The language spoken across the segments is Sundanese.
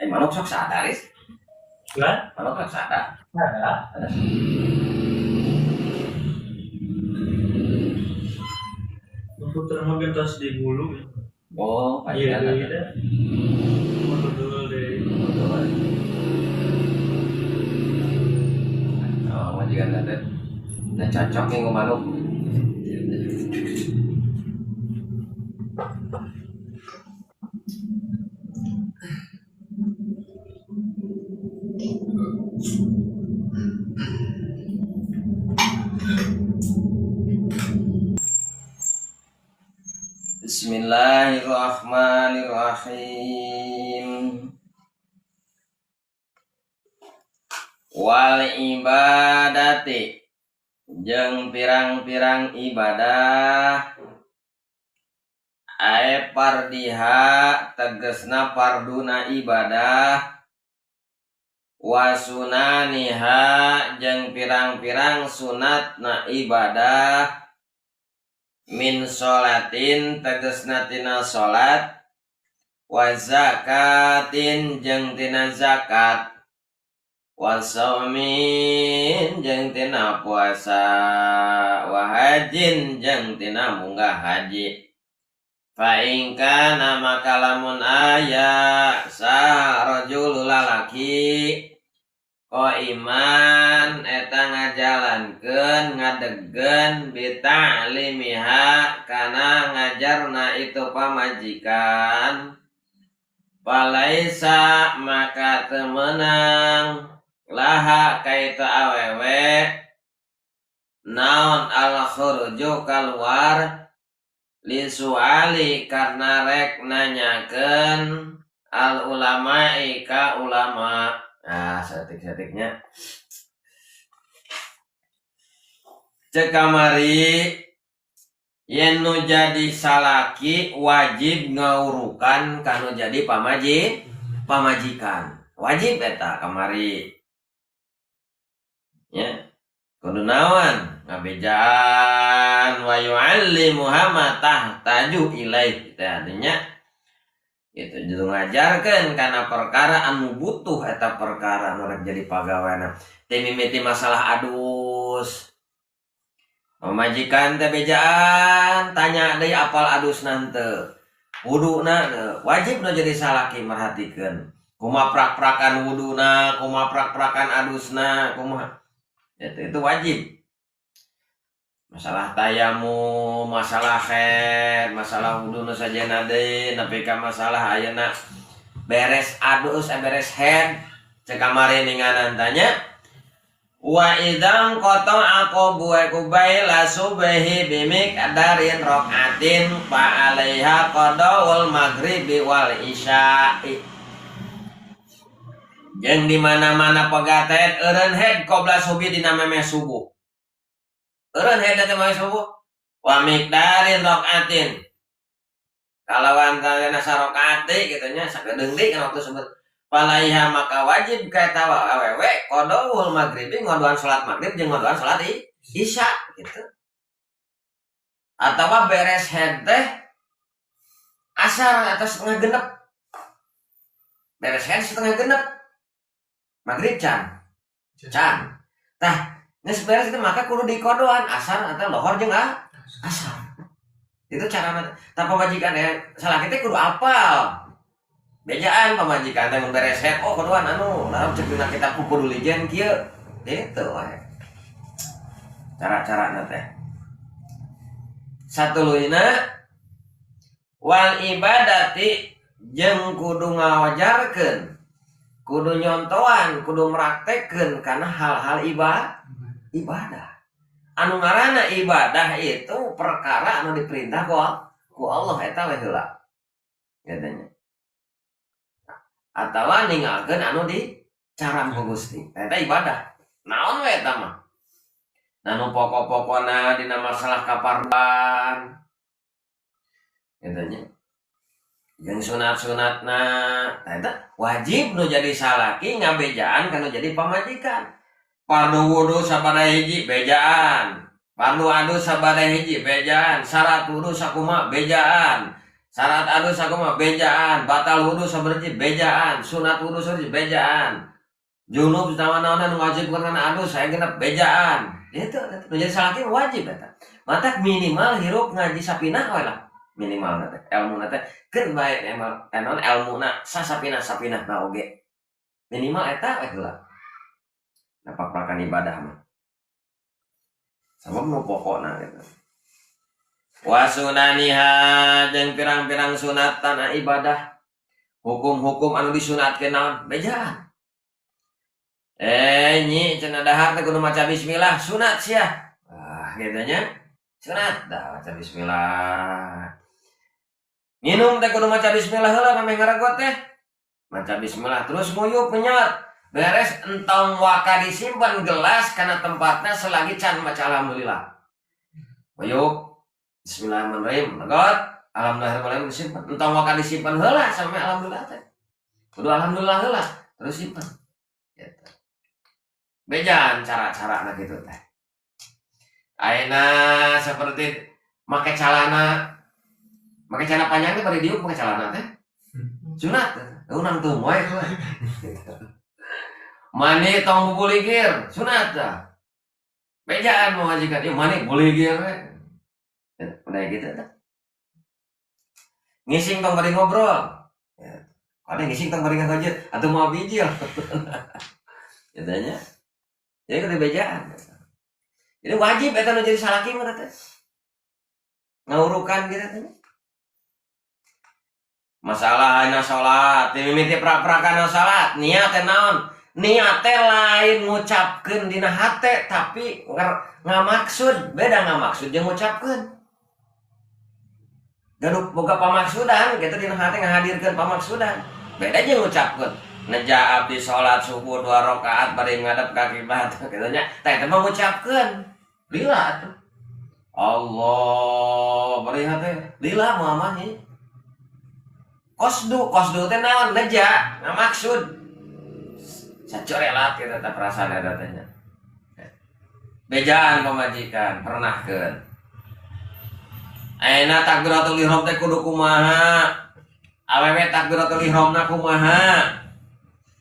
Manuk sok sadar is. Lah, Manuk sok sadar. ada. Ada. Komputer mah gentos di bulu. Oh, Iya, pasti iya, iya. Betul deh. Oh, majikan teh. Nah, cocok nih manuk. Bismillahirrahmanirrahim. Wal ibadati jeung pirang-pirang ibadah ae pardiha tegesna parduna ibadah wasunaniha jeung pirang-pirang sunatna ibadah min sholatin tegesna tina salat wa zakatin jeung tina zakat wa saumin jeung tina puasa wa hajin jeung tina munggah haji fa in kana maka lamun aya sa rajul lalaki qaiman eta ngajalankeun ngadegkeun bita'limiha kana ngajarna itu pamajikan palaisa maka teu meunang laha ka itu awewe naon al khuruju kaluar li suali karena rek nanyakeun al ulama'i ka ulama. Nah, saeutik-saeutiknya cek kamari yen nu jadi salaki wajib ngaurukan kanu jadi pamajikan wajib eta kamari ya kudu naon ngabejaan wa yu'allimuha ma tahtaju ilaih teh artinya itu jadi ngajarkeun kana perkara anu butuh eta perkara nu rek jadi pagaweana teh mimiti masalah adus pamajikan teh bejaan tanya deui apal adusna henteu wuduna wajib nu jadi salaki merhatikeun kumaha prak-prakan wuduna kumaha prak-prakan adusna kumaha itu wajib. Masalah tayamum, masalah haid, masalah wudu nu sajena deui, nepi ka masalah ayeuna beres adus, beres haid, cek kamari ninganan tanya wa idzan qata'a qubaila subhi bimiqdarin raqatin fa 'alaiha qada'ul maghribi wal isya'i. Jeung di mana-mana pegatet eureun haid qabla subuh dina memeh subuh. Eureun haid teh memeh subuh wa miqdarin raqatin. Kalawan kana sarakaat kitu nya sakedeung deui kana waktu subuh. Palaiha maka wajib ka eta awewe qadaul maghribi ngodoan salat maghrib jeung ngodoan salat isya gitu. Atawa beres haid teh asar atau setengah genep. Beres haid setengah genep. Maghrib can. Can. Tah, geus beres itu maka kudu dikodoan asar atau lohor jeung asar. Itu cara tah pamajikan ya salah kita kudu apal. Bejaan pamajikan teh mun beres haid oh kodoan anu nah cek dina kitab kudu lijen kieu. Gitu wae. Cara-carana teh. Satuluyna wal ibadati jeung kudu ngawajarkeun kudu nyontoan, kudu meraktekeun kana hal-hal ibadah. Anu ngaranna ibadah itu perkara anu diperintah ku Allah eta we heula. Katanya. Atawa ninggalkeun anu dicaram ku Gusti. Eta ibadah. Naon we eta mah? Nah, nu pokok-pokona dina masalah kaparban. Katanya. Yang sunat-sunatna eta wajib nu jadi salaki ngabejaan kana jadi pamajikan. Fardu wudu sabada hiji bejaan, fardu adus sabada hiji bejaan, syarat wudu sakumaha bejaan, Syarat adus aku mah bejaan, batal wudu saberji bejaan, sunat wudu saberji bejaan. Junub sama naonan wajib karena adus saya genep bejaan. Itu nu jadi salaki wajib eta. Matak minimal hirup ngaji sapinah we lah. Minimal teh ilmu teh keun bae emang enon ilmuna sasapinah-sapinah na oge. Minimal eta we heula. Napak-pakan ibadah mah. Sabab nu pokokna gitu. Wasunaniha jeung pirang-pirang sunat tanah ibadah. Hukum-hukum anu disunatkeun naon? Bejaan. Nyi cenah dahar teh kudu maca bismillah, sunat sia. Ah, kitu nya. Sunat dah maca bismillah. Minum teh kudu maca bismillah heula meh ngaregot teh. Maca bismillah terus nguyup menyot. Beres entong waka disimpan gelas karena tempatnya selagi can maca alhamdulillah. Nguyup bismillahirrahmanirrahim. Regot alhamdulillah disimpan. Entong waka disimpan heula sampai alhamdulillah teh. Kudu alhamdulillah heula terus simpan. Gitu. Bejaan cara-cara gitu teh. Ayeuna seperti make calana, make celana panjang teh bari diuk make celana teh. Sunat. Unang tuh moe. Mani tong bubuligir, sunat dah. Bejaan pamajikan, ieu mani buligir we. Udah gitu teh. Ngising tong bari ngobrol. Ya. Ada ngising tong bari ngaheujeut atuh moal bijil. Gitu nya. Jadi kudu bejaan. Jadi wajib eta nu jadi salaki mah teh. Ngaurukan gitu teh. Masalah ayeuna salat, mimiti prak-prakan salat, niat teh naon? Niat teh lain ngucapkeun dina hate tapi ngamaksud, beda ngamaksud jeung ngucapkeun. Gaduh boga pamaksudan gitu dina hate ngahadirkeun pamaksudan. Beda jeung ngucapkeun. Neja abdi salat subuh 2 rakaat bari ngadep ka kiblat kitu nya. Tah eta mah ngucapkeun. Lila atuh. Allah bari hate lila moal mah nya. Kosdu, kosdu teh naon neja, ngamaksud. Sacorelat kitu teh perasaan eta teh nya. Bejaan pamajikan pernahkeun. Ayeuna takbiratul ihram teh kudu kumaha? Awewe takbiratul ihramna kumaha?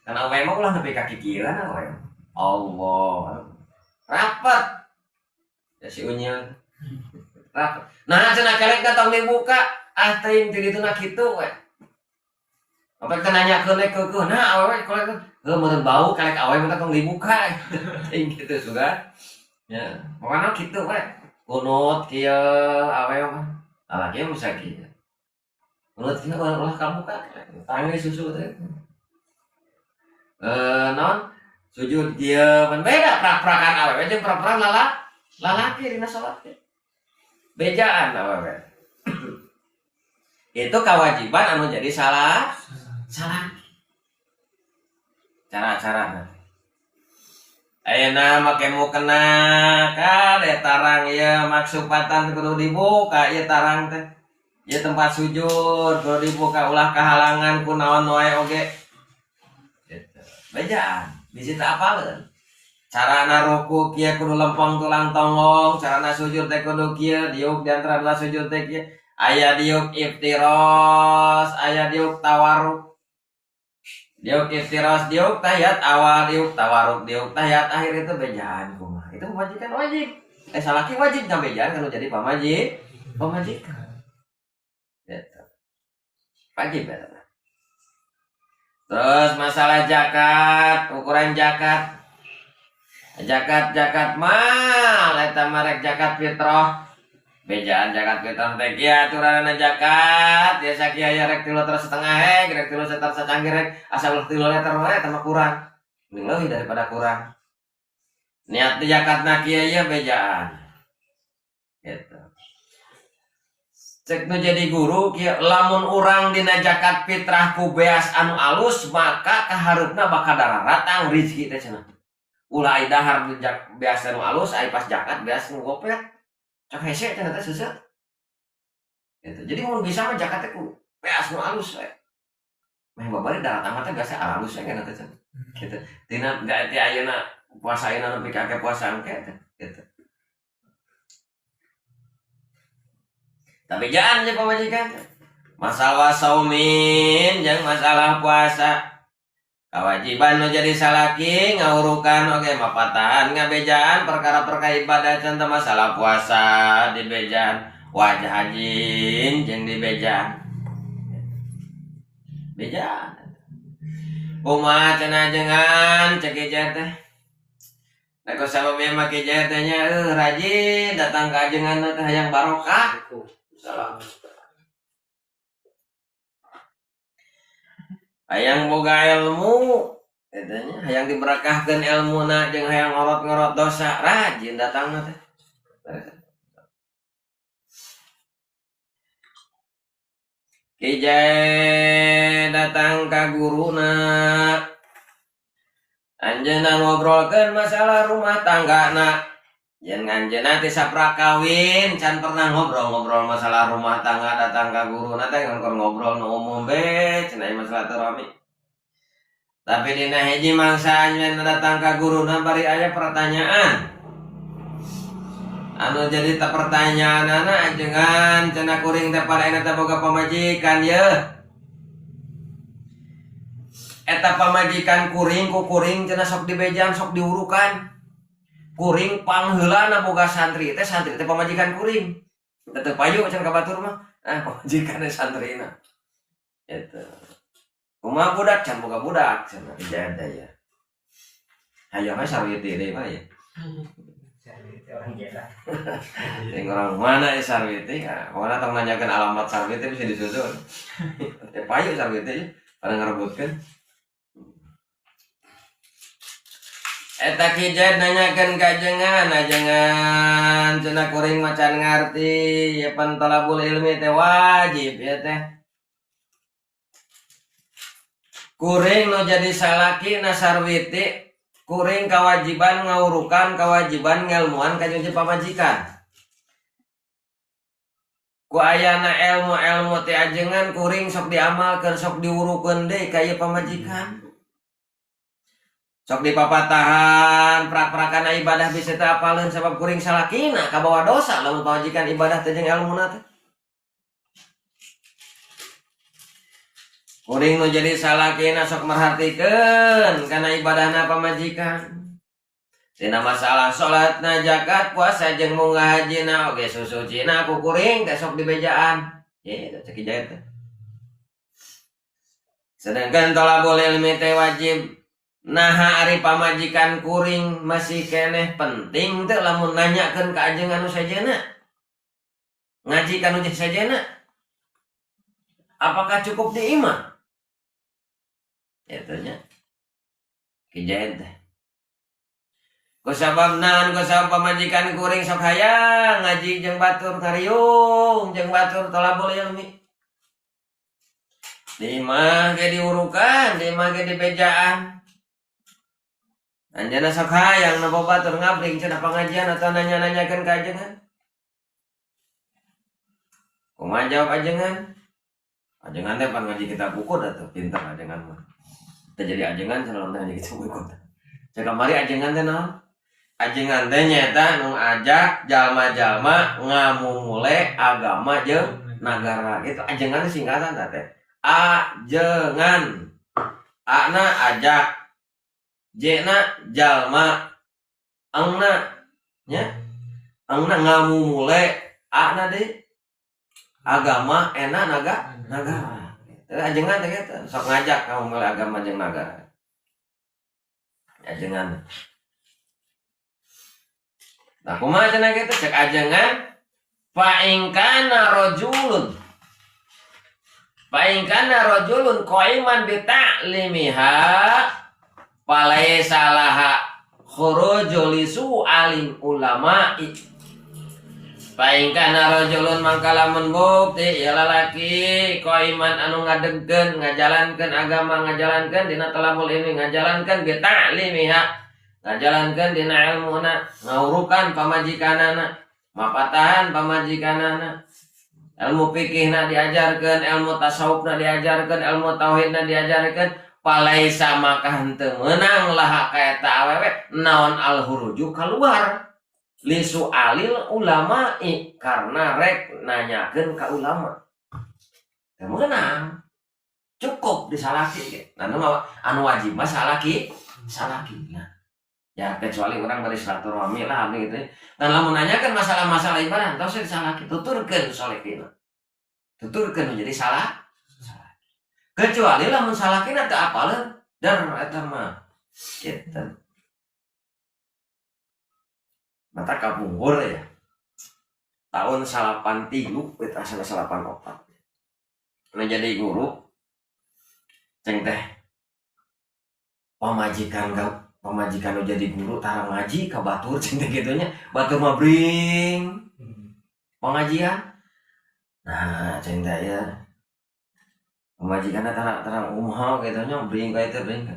Kan awewe mah ulah nepi ka kikieuan awewe. Allah. Rapat. Ya si Unyil. Rapat. Nah cenah kelek tong dibuka. Ah teuing ti dituna kitu we. Apa teh nanyakeun we keukeuh. Nah awewe kolek heuh meureun bau kelek awewe mah tong dibuka. Teuing kitu sugan. Ya, pokoknya kitu we. Kunut kieu awewe mah. Lalaki mah bisa kieu. Kunut kieu ulah kabuka. Tangi susu teh. Naon? Sujud kieu pan beda prak-prakan awewe jeung prak-prakan lalaki dina salat teh. Bejaan awewe. Itu kewajiban anu jadi salah. Salah. Cara-cara. Ayeuna make mukena kade tarang ieu maksupatan kudu dibuka ieu tarang teh. Ieu tempat sujud kudu dibuka ulah kahalangan ku naon wae oge. Gitu. Bejaan, bisi teu apaleun. Carana ruku kieu kudu lempeng tulang tonggong, carana sujud teh kudu kieu, diuk di antara dua sujud teh kieu. Aya diuk iftiros, aya diuk tawarruk. Diuk iftiros, diuk tahiyat awal, diuk tawarruk, diuk tahiyat akhir itu bejaan kumaha. Itu pamajikan wajib. Salaki wajib ngabejaan kalau jadi pamajikan. Gitu. Wajib ya. Terus masalah zakat, ukuran zakat. Zakat mal eta mah rek zakat fitrah. Bejaan zakat fitrah teh kieu aturanna zakat, biasa kieu aya rek 3,5 liter hek, rek 3 liter sacangkir rek, asal 3 liter wae eta mah kurang. Mending leuwih daripada kurang. Niat di zakatna kieu ieu bejaan. Gitu. Cek nu jadi guru kieu lamun urang dina zakat fitrah ku beas anu alus maka kahareupna bakal dararatang rezeki teh cenah. Ulah ai dahar beas anu alus ai pas zakat beas nu gopet. Cok hese cenah teh seuseut. Gitu. Jadi mun bisa mah zakat teh ku beas nu alus we. Meh babari daratang teh biasa alus we kana teh cenah. Gitu. Tina ti ayeuna puasa ayeuna nepi ka puasa engke teh gitu. Tapi jangan aja pamajikan. Masalah saumin jeung masalah puasa. Kewajiban nu jadi salaki ngawurukan oge mapatahan ngabejaan perkara-perkara ibadah contoh masalah puasa dibejaan, wajah hajin jeung dibejaan. Bejaan. Kumaha cenah ajengan cek Ijat teh. Da ku sabab ieu mah Ijat teh nya rajin datang ka ajengan teh hayang barokah. Salam. Hayang boga ilmu eta nya, hayang diberkahkeun ilmuna jeung hayang ngorot-ngorot dosa, rajin datangna teh. Kijai datang ka guruna. Anjeunna ngobrolkeun masalah rumah tanggana. Jeung anjeunna teh saprak kawin can pernah ngobrol-ngobrol masalah rumah tangga, datang ka guruna teh ngan ngobrol nu umum be cenah masalah teu rame. Tapi dina hiji mangsa anjeunna datang ka guruna bari aya pertanyaan. Anu jadi teh pertanyaanana ajengan cenah kuring teh pada ayeuna teh boga pamajikan yeuh. Eta pamajikan kuring ku kuring cenah sok dibejaan sok diurukan. Kuring pangheulana boga santri teh pamajikan kuring. Teu payu cenah ka batur mah. Ah pamajikan teh santrina. Eta. Kumaha budak can boga budak cenah ijazah teh ya. Hayang we sarwiti deui mah ya. Sarwiti orang gila. Yang orang mana ya sarwiti? Nah, mana tong nanyakeun alamat sarwiti bisa disusun. Teh payu sarwiti pada ngarebutkeun. Eta Ki Zaid nanyakeun ka ajengan, ajengan cenah kuring mah can ngarti ya pan talabul ilmi teh wajib ya teh. Kuring nu jadi salaki na sarwiti, kuring kewajiban ngaurukan, kewajiban ngelmuan ka jeung pamajikan. Ku ayana ilmu-ilmu teh ajengan kuring sok diamalkeun, sok diurukeun deui ka ieu pamajikan. Sok dipapatahan prak-prakana ibadah bisa teu apaleun sabab kuring salakina kabawa dosa lamun pamajikan ibadah teh jeung elmuna teh. Kuring nu jadi salakina sok merhatikeun kana ibadahna pamajikan. Tina masalah salatna, zakat, puasa jeung munggah hajina oge susucina ku kuring teh sok dibejaan. Ye, cek Ijaz teh. Sedangkan tolabul ilmi teh wajib. Naha ari pamajikan kuring masih keneh penting teh lamun nanyakeun ka ajengan nu sejenna. Ngaji ka nu sejenna. Apakah cukup di imah? Eta nya. Ki Zaid teh. Kusabab naon kusabab pamajikan kuring sok hayang ngaji jeung batur ngariung jeung batur tolabul ilmi. Di imah ge diurukan, di imah ge dibejaan. Anjeunna sok hayang nempo batur ngabring cenah pangajian atau nanya-nanyakeun ka ajengan. Kumaha jawab ajengan? Ajengan teh pan ngaji kitab buku dah tuh, pinter ajengan mah. Teh jadi ajengan cenah lamun ngaji kitab buku. Cek kamari ajengan teh naon? Ajengan teh nyaeta nu ngajak jalma-jalma ngamumule agama jeung nagara. Gitu ajengan teh singkatan tah teh. Ajengan. A-na ajak, J-na jalma, engna nya, engna ngamumule, A-na deui agama, ena naga, nagara. Teh ajengan teh kitu, sok ngajak ngamumule agama jeung nagara. Ajengan. Nah, kumaha cenah kitu cek ajengan fa in kana rajulun fa in kana rajulun qaiman bi ta'limiha falaisa laha khuruju li su'alin ulama'i. Fa in kana rajulun mangka lamun bukti ya lalaki qaiman anu ngadegkeun ngajalankeun agama ngajalankeun dina talabul ilmi ngajalankeun bi ta'limiha ngajalankeun dina ilmuna ngaurukan pamajikanana mapatahan pamajikanana ilmu fikihna diajarkeun ilmu tasawufna diajarkeun ilmu tauhidna diajarkeun palaisa maka henteu meunang laha ka eta awewe naon alhuruju kaluar li su'alil ulama'i karena rek nanyakeun ka ulama. Teu meunang. Cukup di salaki ge. Nah, anu wajib mah salaki, salaki. Nah, ya kecuali orang bari silaturahmi lah abdi gitu. Dan lamun nanyakeun masalah-masalah ibadah, tos di salaki tuturkeun salakina. Tuturkeun menjadi salah. Kecuali lamun salakina teu apaleun, dar eta mah. Gitu. Mata kapungkur ya. Tahun 83 eta asal 84. Menjadi guru ceng teh pamajikan gak pamajikan nu jadi guru tara ngaji ka batur ceng teh kitu nya, batur mah bring pengajian. Nah, ceng teh ya pamajikanna tara tara kumaha kitu nya bring ka itu bring ka.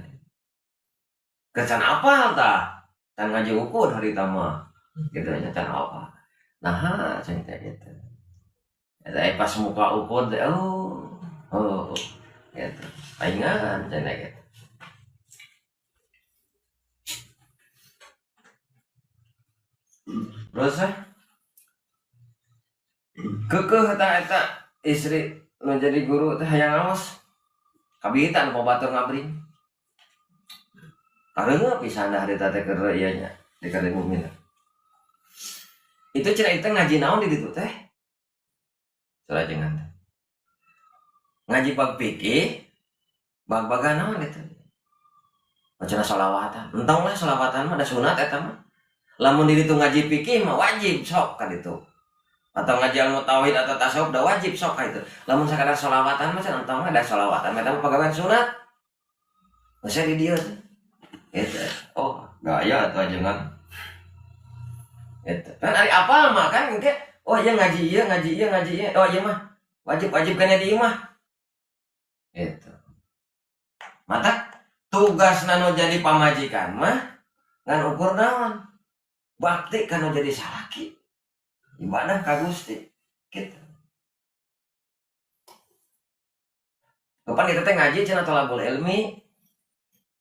Kecan apal tah? Can ngaji ukur harita mah. Gitu nya can apal. Nah, ceng teh gitu. Eta pas muka ukur teh oh oh gitu. Paingan ceng teh gitu. Terus kekeh eta eta istri nu jadi guru teh hayang ngaos. Kabitan batur ngabring. Kareungeuh pisan dah harita teh keur ieu nya di keur bumi. Itu cenah itu ngaji naon di ditu teh? Surajengan teh. Ngaji bab fikih, bag-bagan naon itu? Cenah sholawatan. Entong lah sholawatan mah da sunat eta mah. Lamun di ditu ngaji fikih mah wajib sok ka ditu. Atau ngaji ilmu tauhid atau tasawuf da wajib sok ka itu. Lamun sakadar sholawatan mah cenah entong da sholawatan eta mah pagawean sunat. Geus di dieu teh. Gitu. Oh, gaya atuh ajengan. Gitu. Kan ari apal mah kan engke oh iya ngaji ieu ngaji ieu ngaji ieu. Oh iya mah wajib wajib kana di ieu mah. Gitu. Mata tugas nu jadi pamajikan mah ngan ukur naon? Bakti kana jadi salaki. Ibadah ka Gusti. Gitu. Kapan kita teh ngaji cenah tolabul ilmi.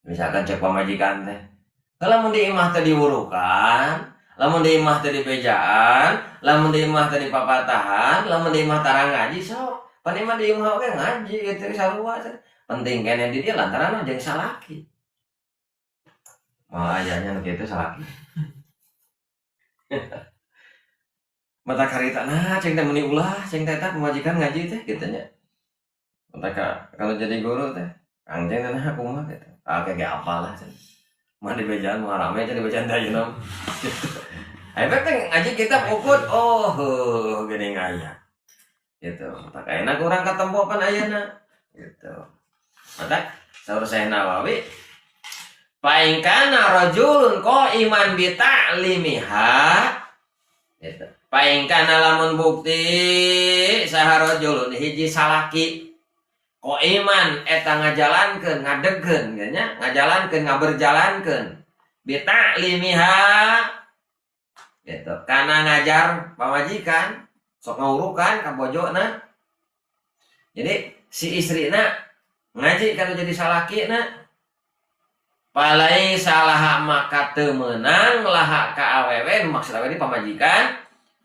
Misalkan cek pamajikan teh. Kalau mun di imah teh diwurukan, lamun di imah teh dibejaan, lamun di imah teh dipapatahan, lamun di imah tara ngaji sok. Pan imah di imah oge ngaji gitu sarua. Penting keneh di dieu lantaran jeung salaki. Mah ayahnya nu kitu salaki. Mata karita nah ceng teh meuni ulah ceng teh eta pamajikan ngaji teh kitu nya. Mata kalau jadi guru teh kang ceng teh nah kumaha kitu. Ah kayak apalah ceng. Mah di bejaan mah rame ceng di bejaan teh ayeuna. Efek teh ngaji kitab ukut oh heuh geuning aya. Gitu. Mata kaena kurang katempo pan ayeuna. Gitu. Mata saur Syekh Nawawi fa in kana rajulun qaiman bi ta'limiha gitu. Fa in kana lamun bukti saha rajulun hiji salaki qaiman eta ngajalankeun ngadegkeun nya ngajalankeun ngaberjalankeun bi ta'limiha gitu. Kana ngajar pamajikan sok ngawurukan ka bojona. Jadi si istrina ngaji kana jadi salakina palai salah maka teu meunang laha ka awewe maksud awewe di pamajikan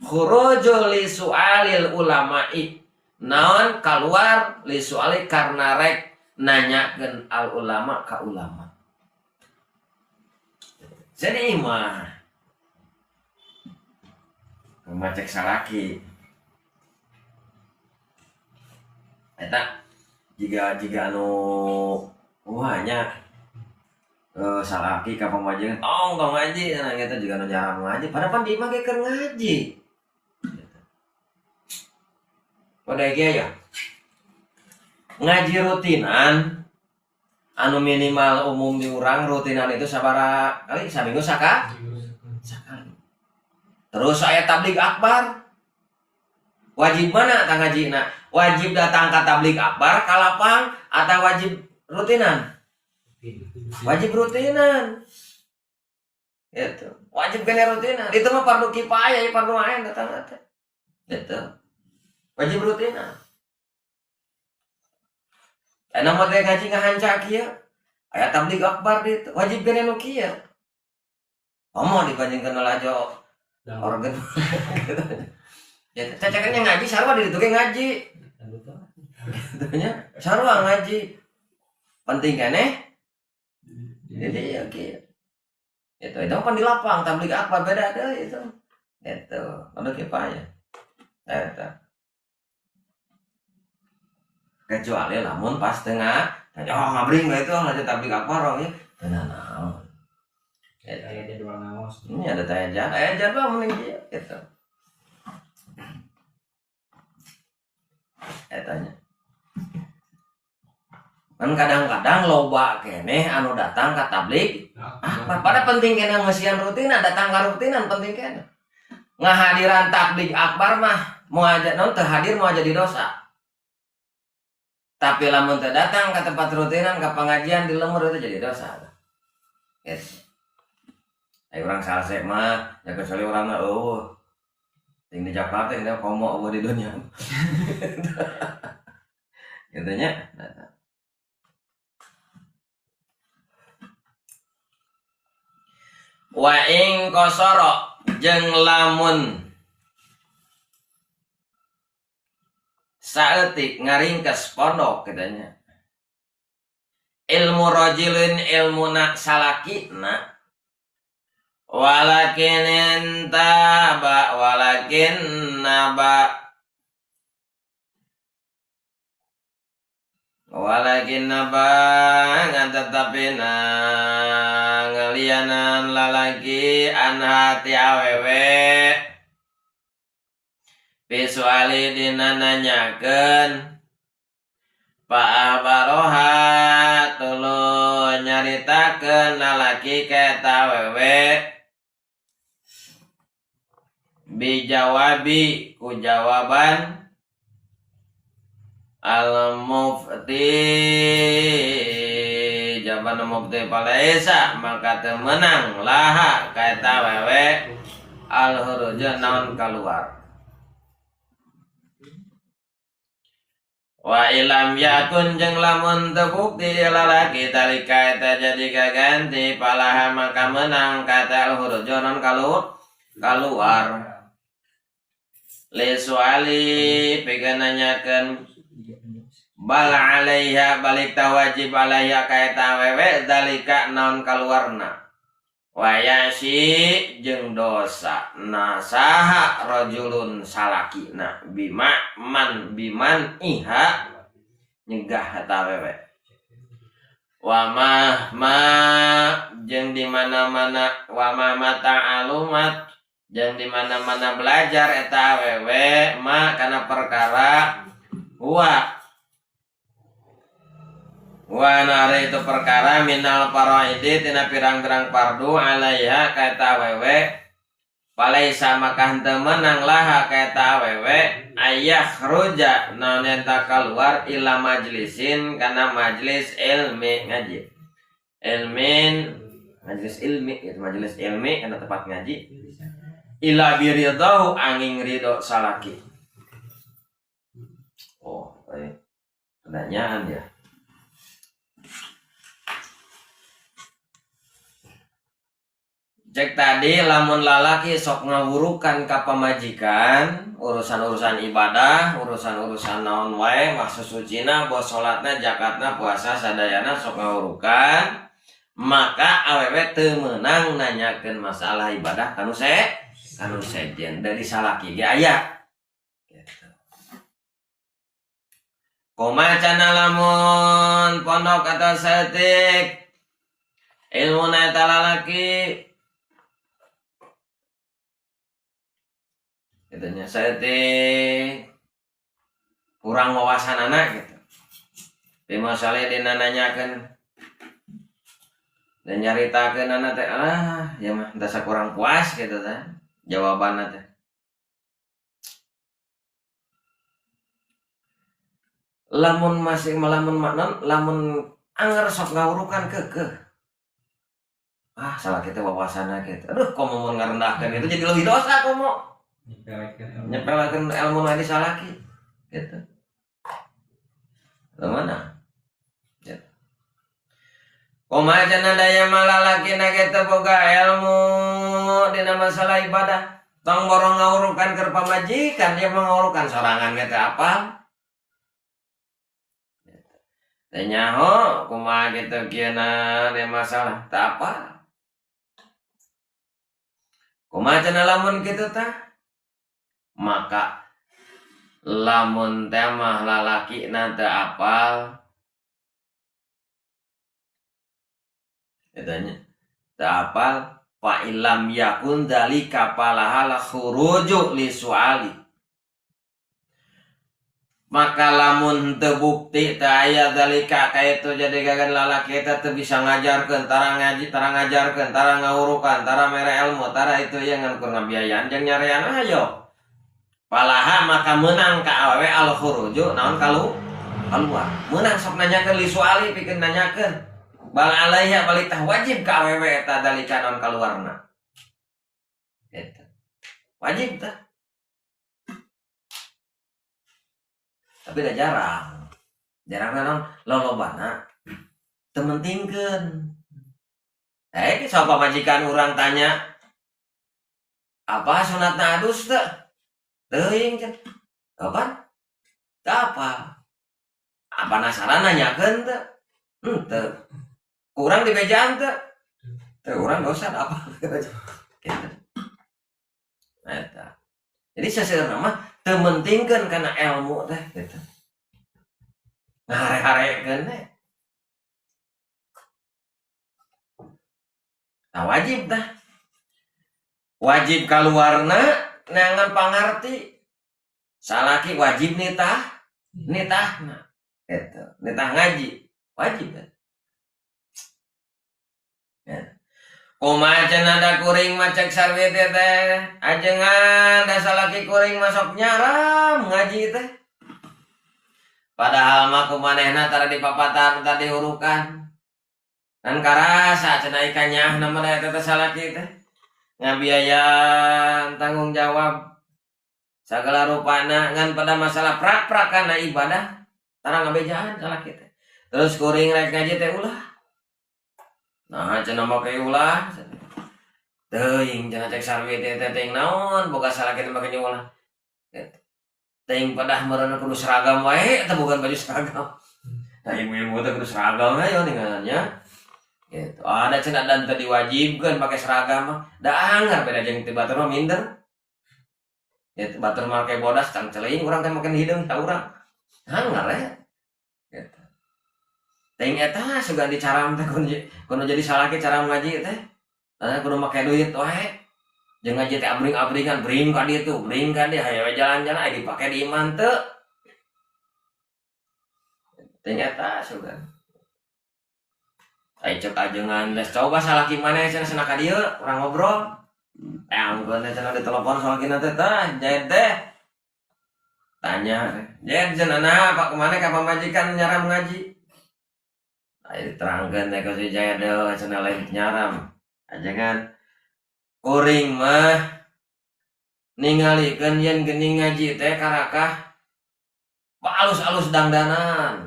khurujul li sualil ulama'i naon kaluar li suali karena rek nanyakeun al ulama ka ulama. Jadi mah macek salaki eta jiga anu kumaha salaki ka pamajikan tong tong ngaji nah gitu juga nu jarang ngaji padahal pan di imah ge keur ngaji. Pada kieu ya ngaji rutinan anu minimal umum di urang rutinan itu sabaraha kali saminggu sakali. Terus aya tabligh akbar wajib mana tah ngajina? Wajib datang ka tabligh akbar ka lapang atau wajib rutinan? Wajib rutinan. Gitu. Wajib kena rutinan. Itu mah fardu kifayah, fardu ain datang teh. Gitu. Wajib rutinan. Enak mah teh ngaji ngahanca kieu. Aya tabligh akbar ditu. Wajib kena nu kieu. Komo dibandingkeun lalajo organ. Ya, cacakannya ngaji sarua di ditu ge ngaji. Gitu nya. Sarua ngaji. Penting keneh. Jadi ya kieu. Itu kan di lapang tabligh akbar beda deui itu. Gitu. Anu kifayah. Eta. Kecuali lamun pas tengah, oh ngabring itu lanjut tabligh akbar oh ya. Teu naon. Aya jadwal ngaos. Ini ada tanya jadwal, aya jadwal mending kieu gitu. Etanya. Kan kadang-kadang loba keneh anu datang ka tabligh akbar. Pada penting keneh ngeusian rutinan, datang ka rutinan penting keneh. Ngahadiran tabligh akbar mah moal non teu hadir moal jadi dosa. Tapi lamun teu datang ka tempat rutinan ka pengajian di lemur itu jadi dosa. Yes. Ayo orang salse mah, ya kecuali orang mah eueuh. Ting di Jakarta ini komo eueuh di dunia. Gitu nya. Wa ing kosoro jeung lamun saeutik ngaringkes pondok katanya. Ilmu rajulin ilmuna salakina walakin intaba walakin naba walakin naba ngan tetapi na ngelianan lalaki anha ti awewe visuali dina nanyakeun pa'abaroha tuluy nyaritakeun lalaki ka eta awewe bijawabi ku jawaban al mufti jawaban mufti palaisa maka teu meunang laha ka eta awewe al huruj naon kaluar wa ilam yakun jeung lamun teu bukti lalaki talika eta jadi kaganti palaha maka meunang ka eta al huruj naon kaluar li suali pikeun nanyakeun bal alaiha balik tawajib alaiha ka eta awewe dalika naon kaluarna wayasi jeung dosa nasaha rajulun salakina bima man biman iha nyegah eta awewe wa ma ma jeung di mana-mana wa ma mata alumat jeung di mana-mana belajar eta awewe ma kana perkara huwa wa nare itu perkara minal faraidi tina pirang-pirang fardu alaiha ka eta awewe palaisa maka henteu meunang laha ka eta awewe ayah khruja naon eta kaluar ila majlisin kana majlis ilmi ngaji ilmin majlis ilmi itu majlis ilmi kana tempat ngaji ila biridhahu angin ridho salaki. Oh, pertanyaan ya. Cek tadi lamun lalaki sok ngawurukan ka pamajikan urusan-urusan ibadah, urusan-urusan naon wae, maksud sucina, bos salatna, zakatna, puasa sadayana sok ngawurukan, maka awewe teu meunang nanyakeun masalah ibadah kanu kanu sejen dari salaki ge aya gitu. Kumaha cana lamun pondok atau saeutik ilmuna eta lalaki gitu nya saeutik kurang wawasan anak gitu. Bima saleh dina nanyakeun dan nyaritakeun anak teh ah ya mah dasa kurang puas gitu teh jawabanna teh. Lamun masih lamun makna lamun anger sok ngawurukan keukeuh. Ah salah kita wawasanna kitu. Aduh komo mun ngarendahkeun itu jadi leuwih dosa komo. Nyepelekeun ilmu nu di salaki gitu. Mana? Ya. Kumaha cenah daya malalaki na ge teu boga ilmu dina masalah ibadah. Tong borong ngawurukan keur pamajikan, dia mah ngawurukan sorangan ge teu apal. Teu nyaho kumaha kitu kieu na masalah teu apa. Kumaha cenah lamun kitu tah? Maka lamun teh mah lalakina teu apal eta nya teu apal fa illam yakun dzalika falaha khuruju li suali. Maka lamun teu bukti teu aya dzalika ka itu jadi gagan lalaki eta teu bisa ngajarkeun, tara ngaji, tara ngajarkeun, tara ngawurukan, tara mere ilmu, tara itu ieu ngan kur ngabiayaan jeung nyarean ayo. Falaha maka meunang ka awewe al khuruju naon kaluar. Meunang sok nanyakeun li suali pikeun nanyakeun. Bal alaiha balik tah wajib ka awewe eta dzalika naon kaluarna. Eta. Wajib tah. Tapi dah jarang. Jarang naon lolobana teu pentingkeun. Sok pamajikan urang tanya apa sunatna adus teh? Teuing cenah. Apa? Teu apa? Apa penasaran nanyakeun teu? Henteu. Kurang dibejaan teu? Teu urang dosa apa? Gitu. Eta. Jadi seseueurna mah teu mentingkeun kana ilmu teh gitu. Ngahare-harekeun teh. Nah wajib tah. Wajib kaluarna neangan pangarti. Salaki wajib nitah, nitahna. Gitu. Nitah ngaji wajib teh. Ya. Kumaha cenah da kuring mah cek sarwi teh ajengan da salaki kuring masuk nyaram ngaji teh. Padahal mah kumanehna tara dipapatan tara dihurukan. Ngan karasa cenah ikannya nama da eta teh salaki teh. Ngabiayaan tanggung jawab sagala rupana ngan pada masalah prak-prakana ibadah tara ngabejaan salaki teh. Terus kuring rek ngaji teh ulah. Nah, cenah make ulah. Teuing cenah cek sarwi teh teuing naon boga salaki teh make ulah. Teuing padah meureun kudu seragam wae eta bukan baju seragam. Nah, ibu-ibu teh kudu seragam we ningannya. Gitu. Ada cenah dan teu diwajibkeun pake seragam mah. Da anggar beda jeung teu batur mah minder. Gitu, batur mah make bodas cang celeing urang teh make hideung ta urang. Anggar we. Gitu. Teuing eta sugan dicaram teh kudu jadi salaki cara ngaji teh. Nah, kudu make duit wae. Jeung ngaji teh abring-abringan, bring ka ditu, bring ka dieu, hayo jalan-jalan aya dipake di imah teu. Teuing eta sugan. Ai cek ajengan geus coba salaki maneh cenah cenah ka dieu urang ngobrol. Angkeun teh cenah ditelepon salakina teh tah jaet teh. Tanya, "Jaet cenah nah pak kumaneh ka pamajikan nyaram ngaji?" Ai diterangkeun teh ku si Jaet deui cenah lain nyaram. Ajengan kuring mah ningalikeun yen geuning ngaji teh karakah alus-alus dangdanan.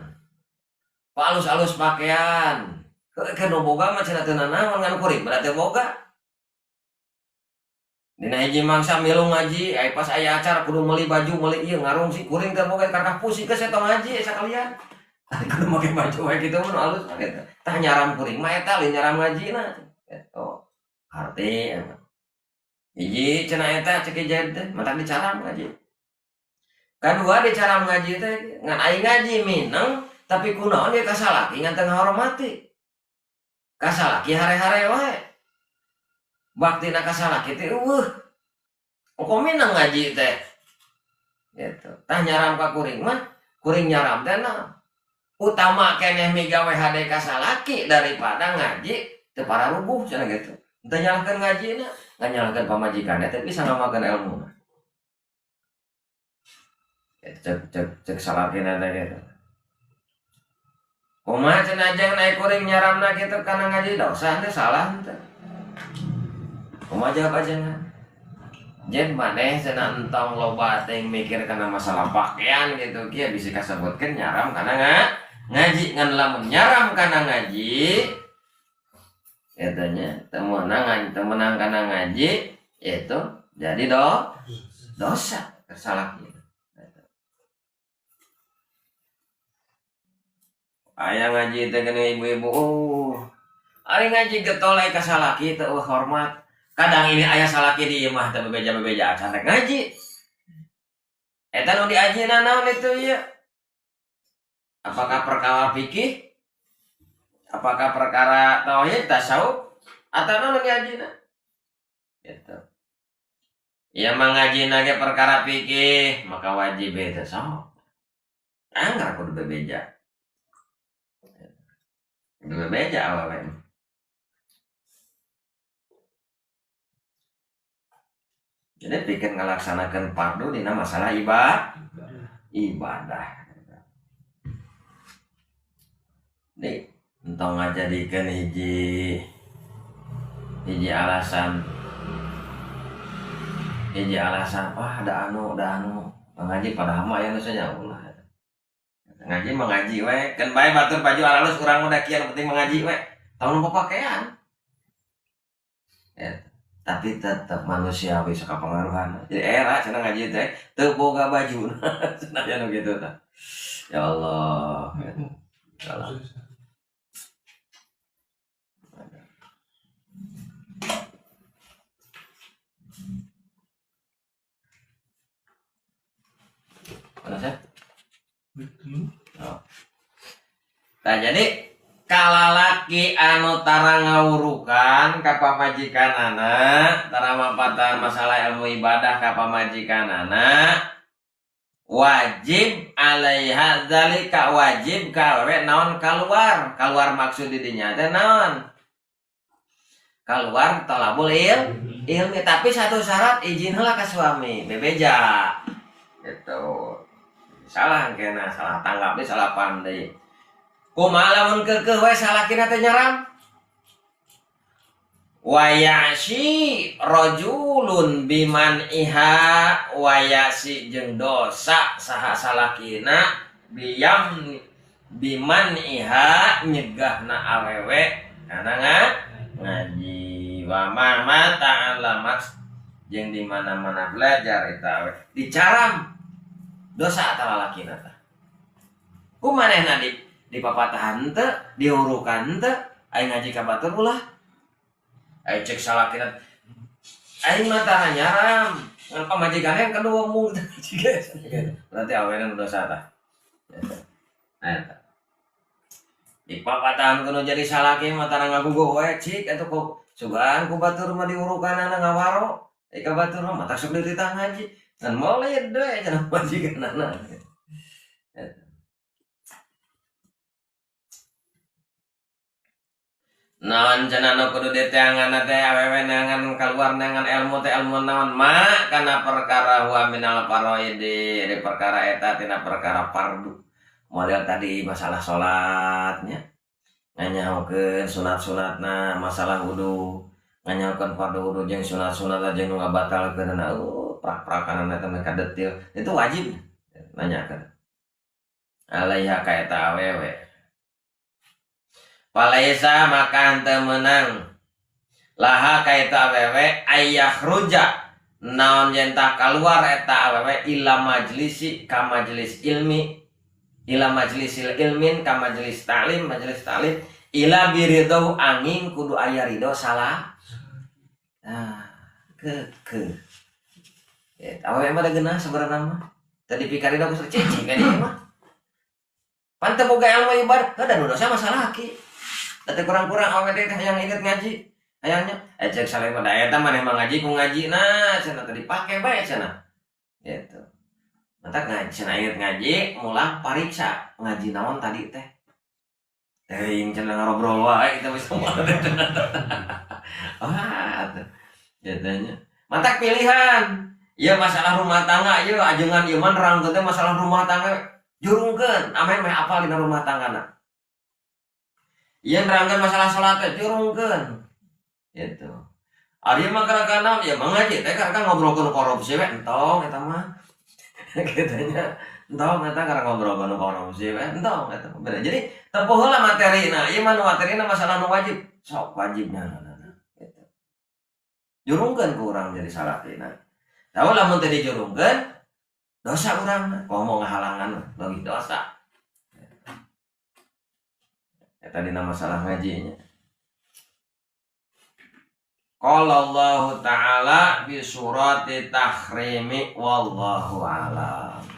Alus-alus pakaian. Keur nu boga mah cenah teu nanaon ngan kuring mah teu boga. Dina hiji mangsa milu ngaji, ai pas aya acara kudu meuli baju, meuli ieu ngarung si kuring teu boga karakah pusing geus eta ngaji sakalian. Kudu make baju wae kitu mun alus mah kitu. Tah nyaram kuring mah eta lain nyaram ngajina. Gitu. Arti emang. Hiji cenah eta cek ieu teh matak dicaram ngaji. Kadua dicaram ngaji teh ngan aing ngaji mineng tapi kunaon ieu ka salaki ngan teu ngahormati. Ka salaki hare-hare wae. Baktina ka salaki teh eueuh. Pokok mineng ngaji teh. Gitu. Tah nyaram ka kuring mah, kuring nyaram teh naon? Utama keneh migawe hade ka salaki daripada ngaji teu pararuguh cenah gitu. Teu nyalahkeun ngajina, ngan nyalahkeun pamajikanna teh bisa ngamakeun ilmuna. Cek cek cek salakina teh gitu. Kumaha cenah ajeng naik kuring nyaramna kitu kana ngaji dosa teh salah teh. Kumaha jawab ajengan? Jen maneh cenah entong loba teh mikir kana masalah pakaian gitu kieu bisi kasebutkeun nyaram kana ngaji ngan lamun nyaram kana ngaji eta nya teu meunang kana ngaji itu jadi dosa salah gitu. Aya ngaji teh geuning ibu-ibu. Oh. Ari ngaji getol aya ka salaki teh hormat. Kadang ini aya salaki di imah teh bebeja-bebeja acan rek ngaji. Eta nu diajina naon itu ieu? Apakah perkara fikih? Apakah perkara tauhid, tasawuf atau naon nu diajina? Gitu. Ya mangajina ge perkara fikih, maka wajib eta sok. Anggar kudu bebeja. Kudu bebeja awewe. Jadi pikir ngalaksanakan fardu dina masalah ibadah. Nih, entong ngajadikeun hiji alasan. Hiji alasan, wah ada anu ngaji padahal mah aya nu nya ulah. Ngaji mah ngaji we, keun bae batur baju alus urang mah da kieu penting mengaji we. Tong nu papakean. Ya, tapi tetap manusiawi sok kapangaruhan. Jadi era cenah ngaji teh teu boga baju. Cenah aya nu kitu tah. Ya Allah. Ya Allah. Mana sih? Oh. Nah, jadi kalalaki anu tara ngawurukan ka pamajikanana, tara mapatan masalah ilmu ibadah ka pamajikanana, wajib alaiha zalika, wajib ka awewe naon kaluar. Kaluar maksud di dinya teh naon? Kaluar talabul ilmi, tapi satu syarat izin heula ka suami, bebeja. Gitu. Salah kena, salah tanggap deui, salah paham deui. Kumaha lamun keukeuh we salakina teh nyaram? Wa ya'si rajulun biman iha wa ya'si jeung dosa saha salakina biyam biman iha nyegahna awewe kana ngaji wa ma ta'allamat jeung di mana-mana belajar eta awewe dicaram dosa atawa lalakina tah. Ku manehna di papatahan teu, dihurukan teu, aing ngaji ka batur ulah. Aing cek salakina aing mah tara nyaram, ngan pamajikanna yang kedua mung ngaji ge. Berarti awena nu dosa tah. Eta. Di papatahan kudu jadi salaki mah tara ngaguguh we cik atuh kok sugan ku batur mah dihurukanana ngawaro. Ka batur mah matak sok dititah ngaji. Ngan moled we cenah pamajikanana. Naon cenah nu kudu diteangan teh awewe neangan kaluar neangan ilmu teh ilmu naon ma kana perkara huwa minal faraidi di perkara eta tina perkara fardu. Model tadi masalah salatnya nganyahokeun sunat-sunatna, masalah wudu nganyahokeun fardu wudu jeung sunat-sunatna jeung nu ngabatalkeunna, prak-prakanana teh mereka detil itu wajib nanyakeun alaiha ka eta awewe. Palaisa maka henteu meunang laha ka eta awewe ayakhruja naon yen tah kaluar eta awewe ila majlisi ka majelis ilmi, ila majlisil ilmin ka majelis ta'lim, majelis ta'lim ila biridho angin kudu aya ridho salah. Nah, ke ya, awewe mah da geunah sabenerna mah. Tadi pikaridho ku cicing ka dieu mah. Pan teu boga ilmu ibadah, da nu dosa mah salaki. Tadi kurang-kurang awewe teh hayang inget ngaji. Hayangnya cek saleh mah da eta maneh mah ngaji ku ngaji nah cenah tadi pake bae cenah. Gitu. Mantak ngaji cenah inget ngaji mulang pariksa ngaji naon tadi teh. Teuing cenah ngarobrol wae kita bisa moal teh cenah. Ah, tuh. Jadinya mantak pilihan. Ieu masalah rumah tangga ieu ajengan ieu mah nerangkeun teh masalah rumah tangga jurungkeun ameh meh apal dina rumah tanggana. Ieu nerangkeun masalah salat teh jurungkeun. Gitu. Ari mah kana-kana ya mah ngaji teh kana ngobrolkeun korupsi we entong eta mah. Kitanya entong eta kana ngobrolkeun korupsi we entong eta mah. Beda. Jadi tempuh heula materina. Ieu mah nu materina masalah nu wajib. Sok wajibna nah. Gitu. Jurungkeun ku urang jadi salakina. Tahu lamun teh dijurungkeun dosa urang komo ngahalangan leuwih dosa. Eta dina masalah ngajinya. Qala Allah Ta'ala bi surati tahrimi, wallahu alam.